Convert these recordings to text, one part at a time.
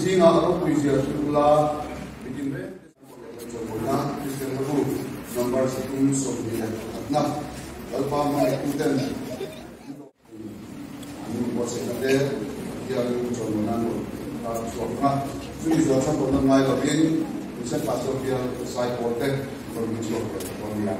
zingah a ropui zia hrilh ula, mi tinreng te Chawlhmawina Kristian Hlabu number 31 Lalpa hmangaihtu ten an inbuatsaihna te Pathian chawlhmawina an rawn tar chhuak ang a, chumi zual chhan pawh nan ngai lovin Mission Pastor bial Saipawl te rawn hmu chhuak ve ta dawn nia.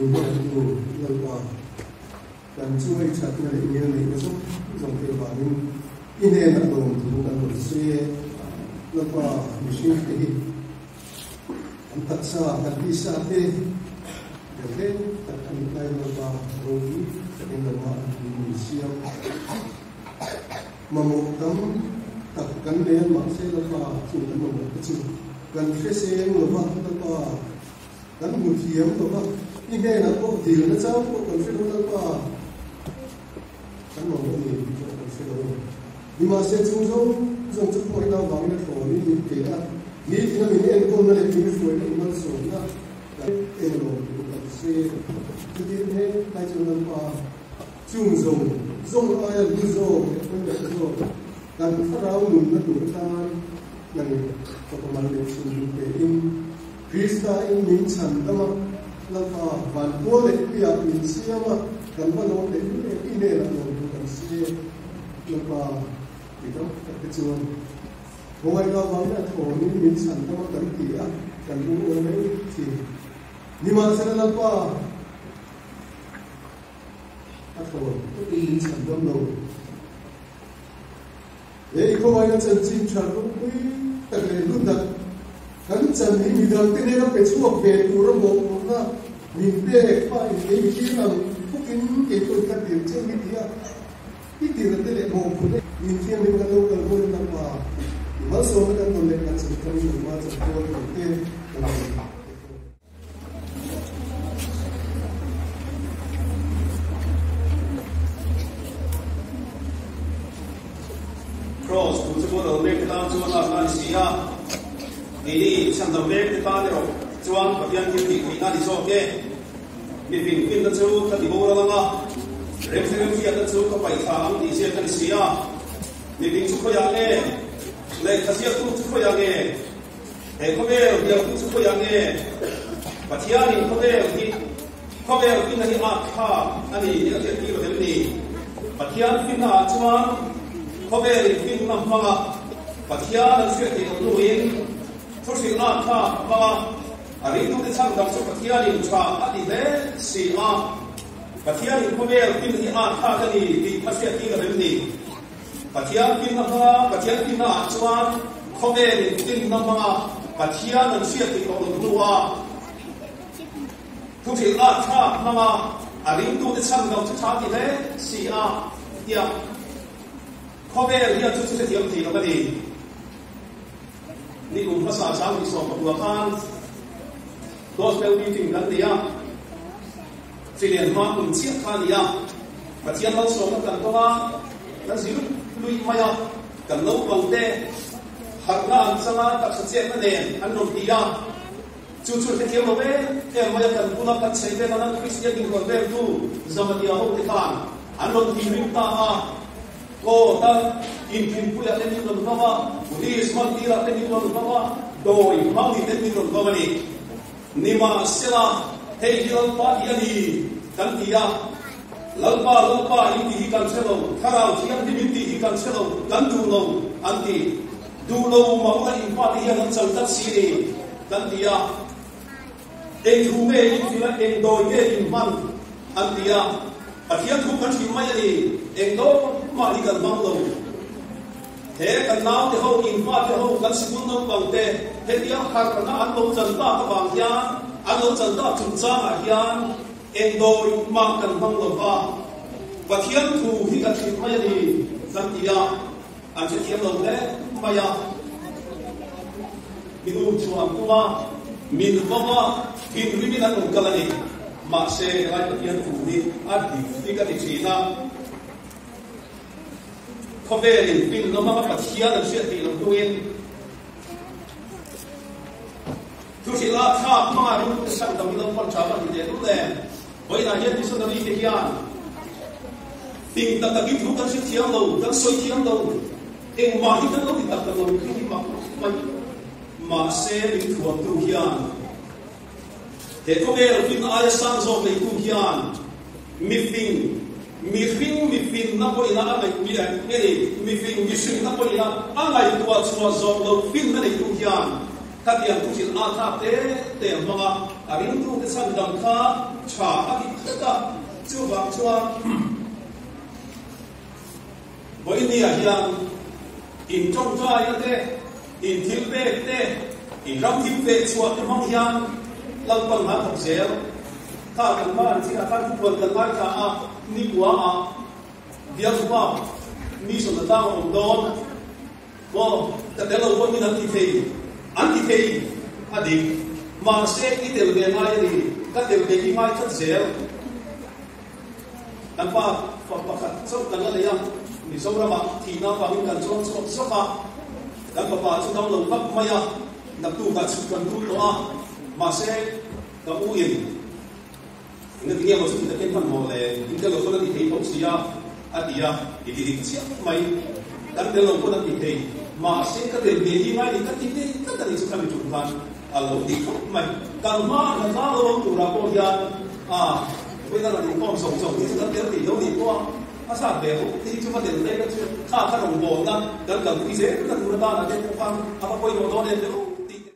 Min hmangaihtu Lalpa, kan chunga i thatna leh ngel neihna zawng zawng te avangin i hnenah lawmthu kan rawn sawi e. Lalpa, mihringte hi kan taksa, kan tisa te hleng tak a nih laiin Lalpa ropui takin lo ah min siam. Mamawh tam tak kan nei a, mahse Lalpa chu kan mamawh te chu kan hre seng lo va, Lalpa kan hmu thiam lo va, i hnenah pawh dilna chang pawh kan hre lo, Lalpa kan mamawh ni tih pawh kan hre lo. Nimahse chung zawng zawng chu pawhina avangin a thlawnin min pe a, nitina min enkawlna leh min hruaina i malsawmna kan en lawm tur kan hre. Chutin he lai chuan Lalpa Chung zawng zawng aia lu zawk leh pawimawh zawk kan thlarau nunna tur atan nang fapa mal leh chhun duh tein Krista in min chhan dam a, Lalpa van kual leh puiah min siam a, kan va lawm leh lu leh i hnenah lawm tur kan si e. Lalpa ti tam tak te chuan khawngaihna avangin a thawnin min chhan dam a kan ti a, kan lungawi mai thin. Nimahsela Lalpa, A thlawn takin min chhan dam lo. He i khawngaihna chanchin tha ropui tak leh hlu tak kan chan hi midangte nena pe chhuak ve tura mawhphurhna min pek hma in kei mi tir ang bawkin kei pawhin ka tir cheu hi tia i tirna te leh mawhphurhna min thianghlim kan lo kal dawn in a pa i malsawmna kan dawn leh kan chan tangin nangmah chantual tur te kan rawn. Cross thu chu boral mek te tan chuan a ni si a, keini chhandam mek te tan erawh chuan Pathian thil tih theihna a ni zawk e. Mi fing finna chu ka ti boral ang a, remhre remhriatna chu ka paih thla ang tih ziak a ni si a. Mi fing chu khawiah nge? Lehkha ziaktu chu khawiah nge? He khawvel bialtu chu khawiah nge Pathianin khawvel hi khawvel finna hi a thlak a ni tih a hriattir lo em ni? Pathian finna ah chuan khawvelin finna hmanga Pathian an hriat theih loh hnuin thuhrilh a thlak hmanga a ringtute chhangdam chu Pathianin tha a ti hle si a, Pathianin khawvel finna hi a thlak a ni tih a hriattir lo em ni? Pathian finna hmanga Pathian finna ah chuan khawvelin finna hmanga Pathian an hriat tih tawh lo hnua thuhrilh ah thlak hmanga a ringtute chhan lo chu tha ti hle si a tia khawvel hian chu chu hrethiam thei lo a ni. Ni kum hmasa 2019 khan Gospel meeting kan nei a. Chilian hma kum chiah kha a ni a, Pathian malsawmna kan tawng a, kan zir lui mai a, kan naupang te harhna an chang a, taksa chetna nen an rawn ti a, chu chu hrethiam lo em em mai a, kan bula kan chheh vel a, Kristian inrawn veltu Zamatia ho te khan an rawn thinrim ta a, Aw ta inthinpuiah te min rawn vau a, Police hman tirah te min rawn vau a, dawi hmangin te min rawn vau a ni. Nimahsela, hei hi Lalpa tih a ni, kan ti a. Lalpa, Lalpa in tih hi kan hre lo, Thlarau Thianghlim in tih hi kan hre lo, kan duh lo, an ti. Duh lo mah ula in fate hian an chal tlat si ni, kan ti a. Eng thu nge in hrilh a, eng dawi nge in hman, an ti a. Pathian thu kan hrilh mai a ni, eng dawn mah hi kan hmang lo. He kan naute ho, in fate ho, kan sikul naupang te hetia harhna an lo chan tak avang hian, an lo chan tak chungchangah hian eng dawi mah kan hmang lo va, Pathian thu hi kan hrilh mai a ni kan ti a, an hrethiam lo hle mai a. Mi um chhuah an tum a, min vawm a, thinrimin an rawn kal a ni. Mahse, helai Pathian thu hi a dik dik a ti thin a. Khawvelin finna hmanga Pathian an hriat theih loh hnuin thuhrilh a thlak hmanga ringtute sak dang hi Lalpan tha a ti teh lul em? Vawiinah hian missionary te hian fing tak takin thu kan hre thiam lo, kan sawi thiam lo, engmah hi kan lo ti tak tak lo hi hi mak mai. Mahse min thuamtu hian he khawvel finna aia sang zawk neitu hian Mifing, mihring mifinna pawhin a ngaih mi eh nge ni, mifing mihringna pawhin a a ngaihtuah chhuah zawh loh finna neitu hian khatiang thuhrilh a thlak te te a hmang a, a ringtute chhan dang kha tha a ti tlat a, chuvang chuan vawinia hian in tawngtaina te, in thil pek te, in ram thil pek chhuah te hmang hian Lalpan hna thawk zel. Kha kan hma an chinah khan thupuan kan ngaithla a, nikua ah bialpa mission a tlang a awm dawn. Maw, ka tel lo pawhin an ti thei, an ti thei a dik. Mahse, i tel ve ngai a ni, ka tel ve hi ngai tlat zel. Kan pa fa pakhat chauh kan la nei a, Mizoramah thihna avangin kan chuang chhuak zawk a, kan fapa chu dam lo vak mai a, naktukah chhuk kan tum tawh a, mahse, ka u in Engati nge maw chuti takin hmanhmawh le, in tel lo pawn a ti thei tho sia, a ti a, i ti dik chiah mai. Kan tel lo pawn a ti thei, mahse ka tel ve hi ngai ni ka ti ve tlat a ni chu khami tum khan a lo ti khawp mai. Kan hma a hna tlang lo awm turah pawh hian a vawiin a rawn inkhawm zawng zawng hi chu kan tel thei lo nih pawh a, a zat ve bawk te hi chu va tel daih na chu kha kha rawngbawlna kan kalpui zel na tur atana te pawh khan a va pawimawh dawn em le aw tih te.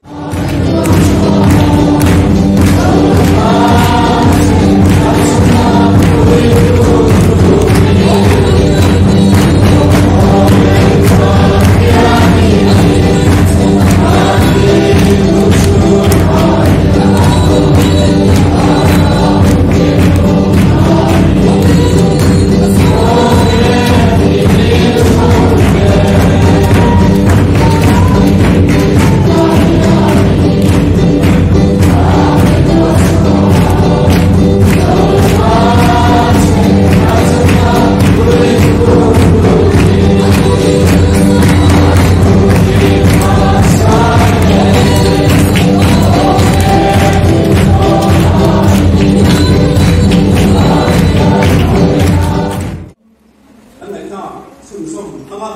An ngaihna chhunzawm ang a.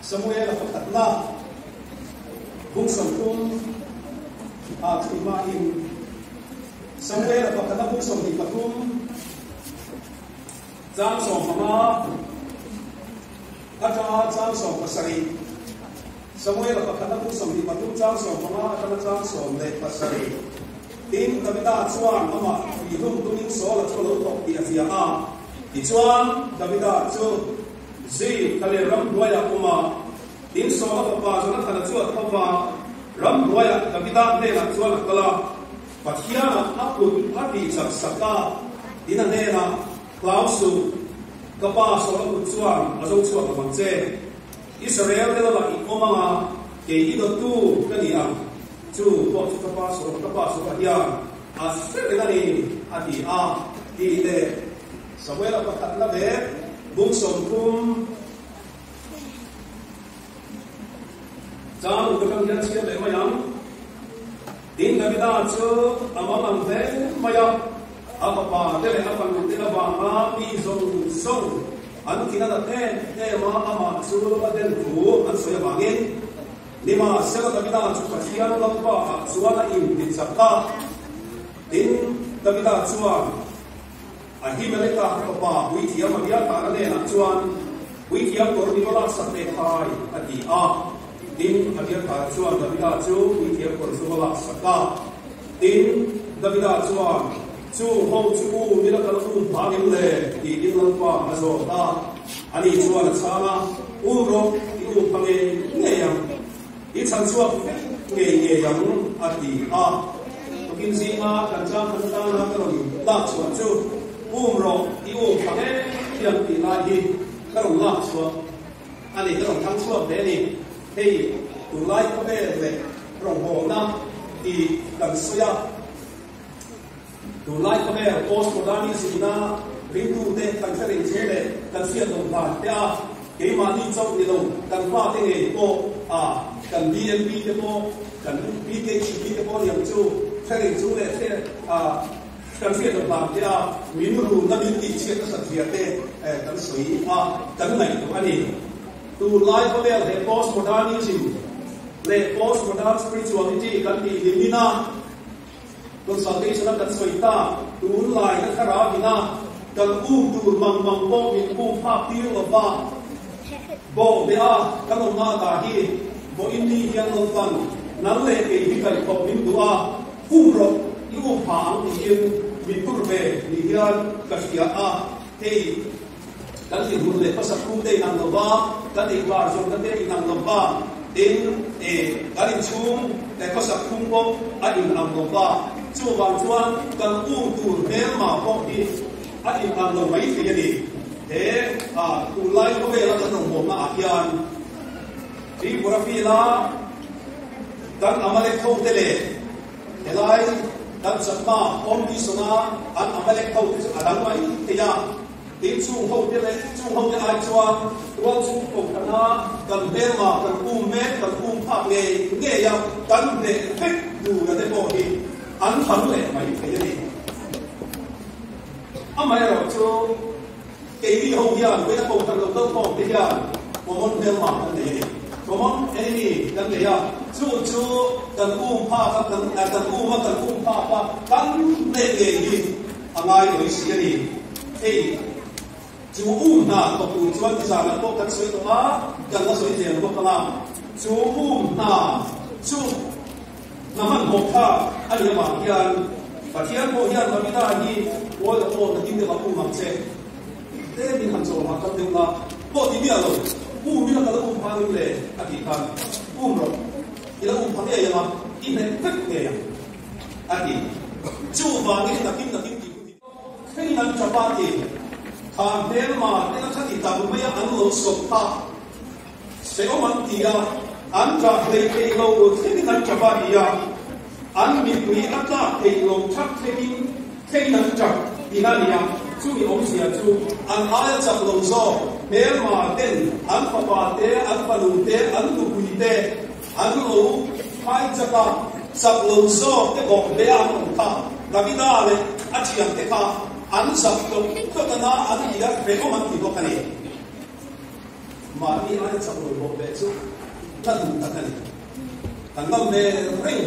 Samuela pakhatna bung 30 ah chhui hmain Samuela pakhatna bung 23 chang 15 atanga chang 17 Samuela pakhatna bung 23 chang 15 atanga chang 17 Tin, Davida chuan amah tihhlum tumin Saula chu a lo thawk tih a hria a. Tichuan, Davida chu Zif thla leh ramhnuaiah awm a, tin Saula fapa Jonathana chu a tho va, ramhnuaiah Davida hnenah chuan a kal a, Pathianah a kut a tihchak sak a, tin a hnenah, Hlau suh, ka pa Saula kut chuan a zo chhuak lo ang che. Israel te lamah i awm ang a, kei i dawttu ka ni ang. Chu pawh chu ka pa Saula, ka pa Saula hian a hre reng a ni, a ti a, tih leh Samuela pakhatna vek bung 30 chang uk atang hian chhiar leh mai ang. Tin, Davida chu a mang ang hle mai a, a fapa te leh a fanu te avanga mi zawng zawng an thin a nat em em a, amah chu a den thu an sawi avangin Nimahsela Davida chu Pathian Lalpa ah chuan a intichak a. Tin, Davida chuan Ahimeleka fapa puithiam Abiathara hnenah chuan, Puithiam kawr mi va laksak teh khai, a ti a. Tin, Abiathara chuan Davida chu puithiam kawr chu va laksak a. Tin, Davida chuan, Chu ho chu u mila ka la um phang em le? tiin Lalpa a zawt a. Ani chuan a chhang a, Um rawh, i um pha ngei ngei ang. I chhan chhuak vek ngei ngei ang, a ti a. Tukin zinga kan chang khat atana ka rawn lak chhuah chu, Um rawh, i um pha ngei ang tih lai hi ka rawn lak chhuah a ni, ka rawn thang chhuak ve a ni. Hei, tunlai khawvel leh rawngbawlna tih kan sawi a. Tunlai khawvel postmodernism ina ringtute kan hre reng che leh kan hriat loh hlan te a, keimahni chauh ni lo kan fate ngei pawh a, kan BNP te pawh, kan BKGP te pawh niang chu hre reng chung leh hre a, kan hriat loh hlan te a, min rulna min tihchhiat nasat zia te kan sawi a, kan ngaihtuah a ni. Tunlai khawvel he postmodernism leh postmodern spirituality kan tih hlimina, Consultation a kan sawi ta, tunlai ka thlarau ina kan um tur mang mang pawh min um phak tir lo va, bawh beh a kan awmna ata hi vawiin ni hian Lalpan nang leh kei hi kaihthawk min duh a. Um rawh, i um pha ang tiin min tur ve ni hian ka hria a, hei kan dinhmun leh hmasa thu te inang lo va, kan eibar zawrhna te inang lo va, tin kan inchhung leh khawsak phung pawh a inang lo va, chuvang chuan kan um tur hmelma pawh hi a inang lo mai thei a ni. He tunlai khawvela kan rawngbawlna ah hian Tripura field-a kan Amalek ho te leh helai kan Chakma competition-a an Amalek ho te chu a dang mai thei a. Tin, chung ho te leh chung ho te ai chuan tual chung kohhrana kan hmelma kan um mek, kan um phak ngei ngei a, kan hneh vek tura te pawh hi an thang leh mai thei a ni. Amaherawhchu, Keini ho hian vawiina kohhran lo kal khawm te hian common hmelma kan nei a ni. Common enemy kan nei a, chu chu kan um phak a, kan kan um a, kan um phak a, kan hneh ngei hi a ngai lawi si a ni. Hei chu um hna thawk tur chuan nizanah pawh kan sawi tawh a, kan la sawi zel bawk ang a, chu um hna chu Hna hmanhmawh kha a ni avang hian Pathian pawh hian Davida hi Paul a pawh nakin deuh ah um ang che. Tlem in han chawl hah deuh la pawh ti miah lo, um ila ka la um pha ring le a tih khan um rawh, i la um pha ngei ang a, i hnek vek ngei ang a ti. Chuvangin nakin nakin tih hun hi thleng an tap a ti. Kha hmelma te a kha ti tam mai a an lo sawp kha. Seawm an ti a, an ṭah hlei theih lo thlengin an ṭap a ni a, an mipui a tlak theih lo ṭhak thlengin thlengin an ṭap tihna a ni a, chumi awmzia chu an aia chak lo zawk hmelma ten an fapa te, an fanu te, an nupui te an lo phai chak a, chak lo zawk te bawk hle a an awm kha Davida leh a ṭhiante kha an zak tlawk tlawk a na an ti a, hrehawm an ti bawk a ni. Mahni aia chak lo bawh ve chu ka duh tak a ni. Kan ngam ve reng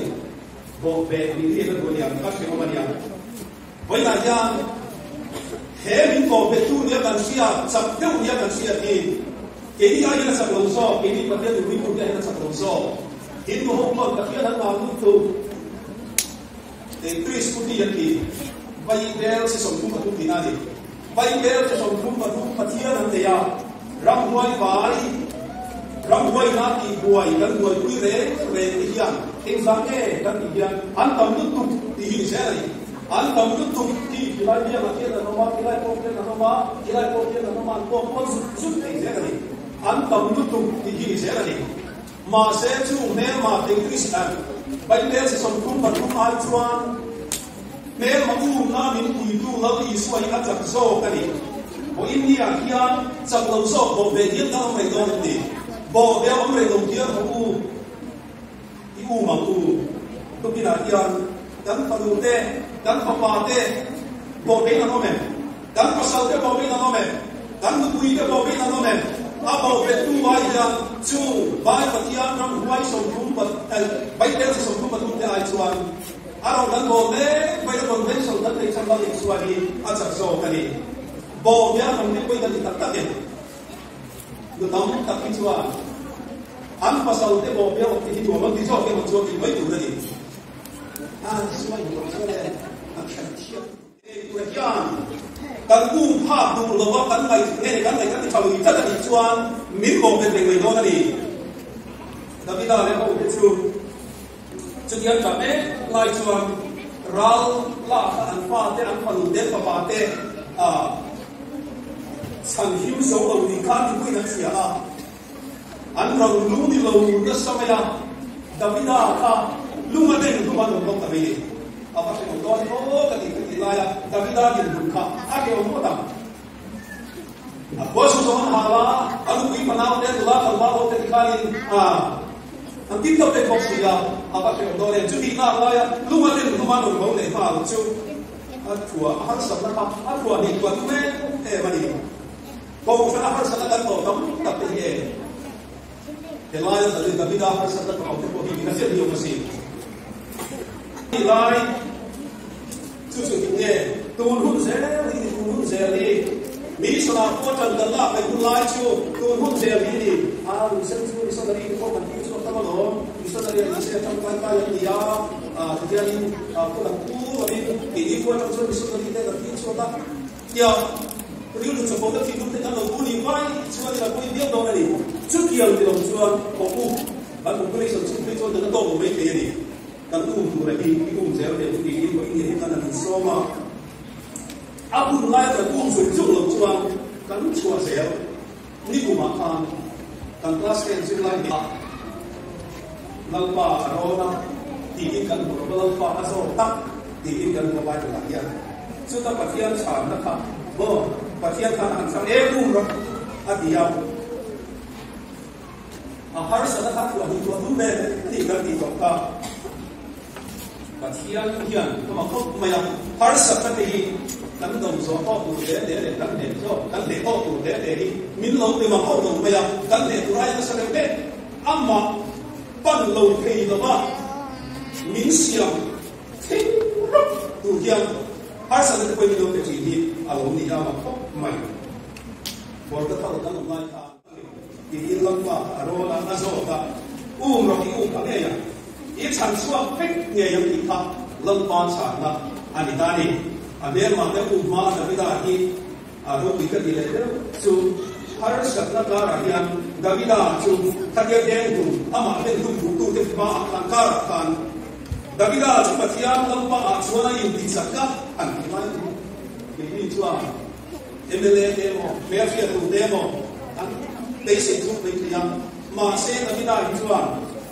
bawh ve min hriat a duh a niang, ka hrehawm a niang. Vawiinah hian he min bawh ve tu nia kan hriat, chak deuh nia kan hriat hi keini aiin a chak lo zawk, keini Pathian duh ringtu te aiin a chak lo zawk. Hindu ho chuan Pathian an ngah lut tu Kristuti an ti, Vaibel chi 33 tihna a ni. Vaibel chi 33 Pathian an nei a, ramhuai vai, ramhuai na tih buai kan buaipui reng reng te hian engzah nge kan tih hian an tam lutuk tih hi ni zel a ni. An tam lutuk tih khilai biangah khian an awm a, khilai pawh khian an awm a, khilai pawh khian an awm a, an pawh kual zut zut thei zel a ni. An tam lutuk tih hi ni zel a ni. Mahse chung hmelma Kristian Bible chi 33 ai chuan hmelma umna min puitu Lal Isua hi a chak zawk a ni. Vawiin niah hian chak lo zawk bawh ve hian kan awm rei dawn em ni? Bawh ve a awm rei lo hian hawh u, i um ang u. Tukinah hian kan fanu te, kan fapa te bawh vein an awm em? Kan pasal te bawh vein an awm em? Kan nupui te bawh vein an awm em? A bawh vettu vai hian chu vai Pathian ram huai 30 Bible chi 33 te ai chuan a rawn kan bawl mek mai a convention kan neih chhan Lal Isua hi a chak zawk a ni. Bawh hian an ring pawhin a ti tak tak em? Nu tam tak hi chuan an pasal te bawh hian awm te hi nuam an ti zawk em ang chuan tih mai tur a ni. A Isua in bawh chuan e a kher thiam. Tura hian kan um phak duh lova kan ngaih nge kan ngaih kan ti tha lui tlat a nih chuan min bawh bet reng mai dawn a ni. Davida leh ho te chu chutiang tah mek lai chuan ral lak kha an fa te an fanu te an fapa te chhan him zo lo tih kha mipuiin an hria a. An rang lung ni lo nasa mai a, Davida kha lung a den hlum an awm bawk ta mai ni. A va hrehawm dawn emaw ka tih ka tih lai a, Davida dinhmun kha a hrehawm ngawt ang. A khua chu zawng an hal a, a nupui fanau te, nula tlangval ho te tikhanin a an tin deuh vek bawk si a, a va hrehawm dawn em. Chutih lak laia lung a den hlum an awm lo leh nghal chu a thuah a harsatna kha a thuah hnih thuah tum em em a ni. Kohhran a harsatna kan tawh tam tak te hi e. Helaia David Davida harsatna tawh ang te pawh hi min a hriat ni awm asin. Lai chu chu eng nge tun hun zel hi ni tun hun zel hi. Mission ah pawh ṭan kan lak leh hun lai chu tun hun zel hi a ni. A, Mission chu missionary te pawh kan tih chhuak tam alawm. Missionary an nise ṭangkai kai an ni a, tihianin khaw dang pu lovin keini khua aṭang chuan missionary te kan tih chhuak a. Tia rilru chawpawhna thinlung te kan lo pu ni mai chuan ila pawhin viau dawn a ni. Chutiang ti lo chuan haw u, kan population chhung phei chuan kan la tawk lo mai thei a ni. Kan um tura hi i um zel ve chu tiin pawhin nge hi kan han insawm a. A hun lai kan um zung zung lo chuan kan chhuah zel. Nikumah khan kan class ten zirlai hnih ah Lalpa a rawn a tiin kan hmu lo va, Lalpa a zawk tak tiin kan hmu a Bible ah hian. Chuta Pathian chhanna kha maw Pathian khan a han chhang em um rawh a ti a. A harsatna kha thuah hnih thuah thum vel a ni kan tih tawh kha. Pathian hian ka ma khawp mai a, harsatna te hi kan do zawh tawk tur hle hle leh kan hneh zawk, kan hneh tawk tur hle hle hi min lo ti mang hauh lo mai a, kan hneh tur aia nasa deuh deuh amah pan lo thei lova min siam thleng rawp tur hian harsatna te pawhin min lo pe thin hi a lo ni a ma khawp mai. Bawlta thalo kan awm lai khan. Tiin Lalpa a rawn a, a zawt a, Um rawh i um pha ngei ang, i chhan chhuak vek ngei ang tih kha Lalpa chhanna a ni ta a ni. A hmelmah te um hma a Davida hi a ropui ka ti leh deuh chu harsatna karah hian Davida chu khatia deng tum amah den tum duhtute hmaah khan karah khan Davida chu Pathian Lalpa ah chuan a intichak a han ti mai keini chuan MLA te emaw, hmelhriat tur te emaw an beisei chhung mai thei a, mahse Davida hi chuan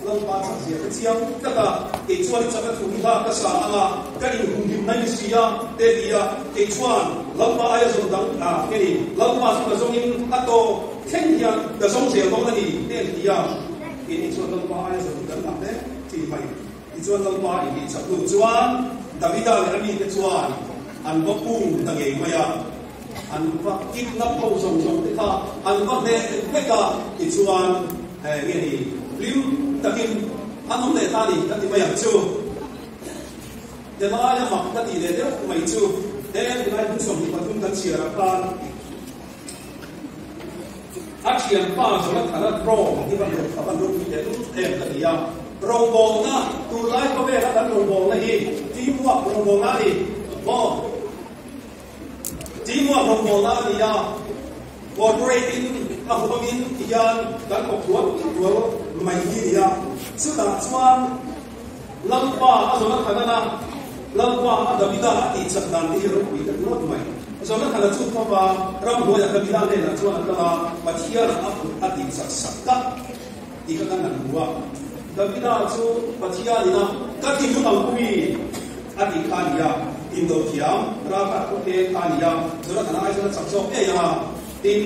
Lalpa chak zia ka chiang tlat a, kei chuan i chaka thu hi kha ka sa ang a, ka inhumhim na i si a, te ti a, kei chuan Lalpa aia zawng dang a ke ni, Lalpa chu ka zawngin a tawp thleng hian ka zawng zel dawn a ni, te an ti a, keini chuan Lalpa aia zawng hi kan ngah hle thin mai. Tichuan Lalpa intih chak hnu chuan Davida leh a mite chuan an va pum ta ngei mai a, an va kidnap ho zawng zawng te kha an va hneh vek a, tichuan nge ni hlim takin an awm leh ta a ni ka ti mai ang chu. Helaia mak ka tih leh deuh mai chu he tilai hmun 23 kan chhiar ah khan A thianpa Jonathana Rawng hi van a van ropui teh lul em ka ti a, rawngbawlna tunlai khawvela kan rawngbawlna hi teamwork rawngbawlna a ni maw? Teamwork rawngbawlna a ni a, corporate in a huangin ti hian kan thawk thual thual mai hi a ni a, chutah chuan Lalpa a Jonathana Lalpa a Davida a tihchak dan te hi ropui ta ngawt mai. Jonathana chu khawpa ramhnuaiah Davida hnenah chuan a kal a, Pathianah a kut a tihchak sak ta tih kha kan han hmu a. Davida chu Pathianin a ka ti hnu ang pui a tih kha a ni a, indo thiam ralkhat pawh te kha a ni a, Jonathana ai chuan a chak zawk ngei ang a. Tin,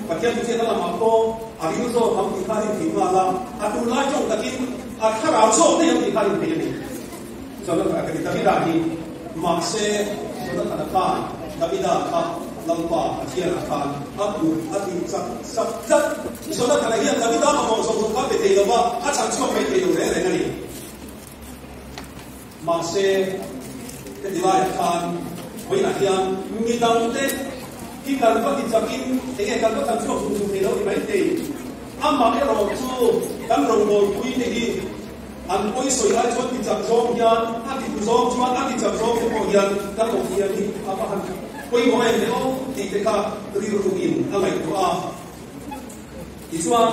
Pathian thuchhiatna lamah pawh a ril zawk ang tih kha a rinthei nghal a, a tunlai tawng takin a thlarau zawk daih ang tih kha a rinthei a ni. Jonathan ka ti Davida hi, mahse Jonathan-a khan Davida kha Lalpa Pathianah khan a kut a tih chak chak tlat. Jonathan-a hian Davida mamawh zawng zawng kha a pe thei lo va, a chhan chhuak mai thei lo reng reng a ni. Mahse heti laiah khan vawiinah hian midangte hi kan va ti chakin eng nge kan va chhan chhuak zung zung thei lo ni maithei. Amah erawh chu kan rawngbawlpui te hi An pawi sawi lai chuan ti chak zawng hian a ti tu zawng chuan a ti chak zawng te pawh hian kan awm hian hi a va han pawimawh em le aw tih te kha rilru in a ngaihtuah a. Tichuan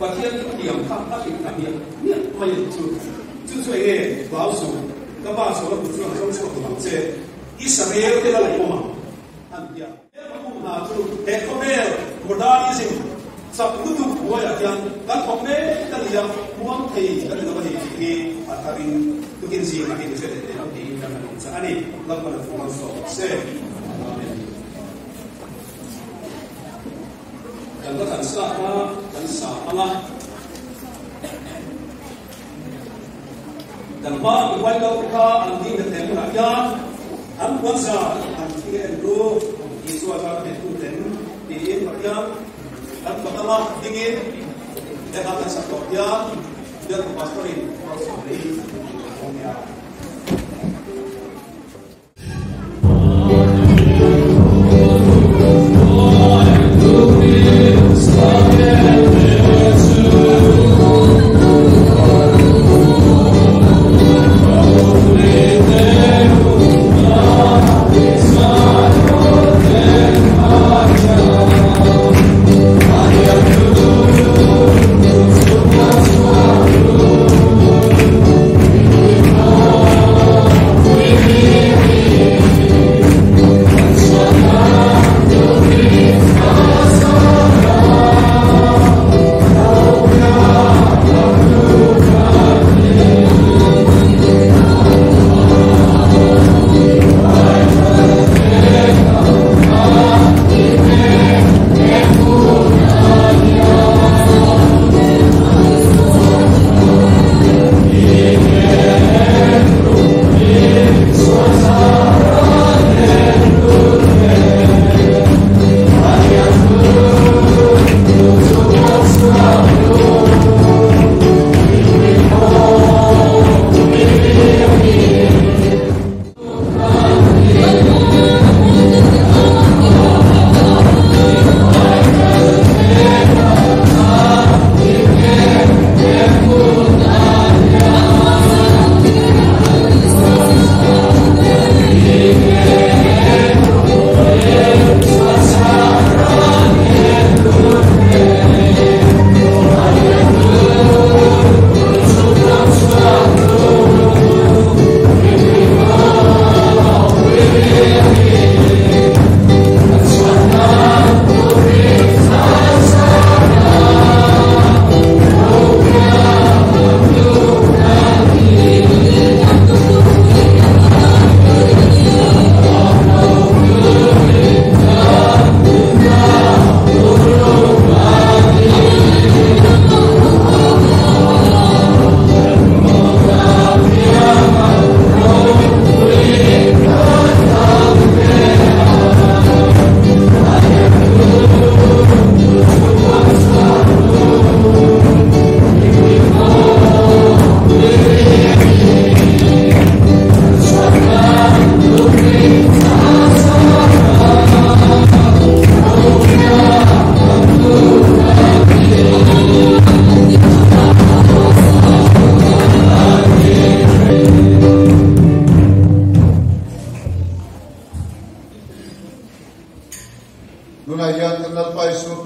Pathian thu thiam kha a hrilh ta hmiah hmiah mai a nih chu. Chu chu enge hlau suh, ka pa sawl a kut chuan a zawng chhuak lo ang che, Israel te la lei awm ang an ti a. He hmun hna chu he khawvel modernism chak lutuk buaiah hian kan thawk mek a ni a, muang thei kan ni lo a ni tih hi a tharin tukin zingah hi hre leh teh ang tiin kan han inchah a ni. Lalpan a thu malsawm rawh se. Amen. Kan va kan sa a, kan sa ang a. Kan hma mi huai kal te kha an ding leh teh hunah hian an puan zar an thing en ru Isua zar a tu ten tiin Pathian kan fak anga dingin lehkha kan sak tawh hian bialtu pastor in malsawm leh in a awm nia.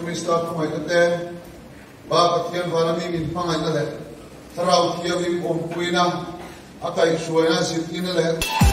Krista khawngaihna te, Pa Pathian vana mi min hmangaihna leh Thlarau Thianghlim awmpuina, a kaihhruaina, zirtirna leh.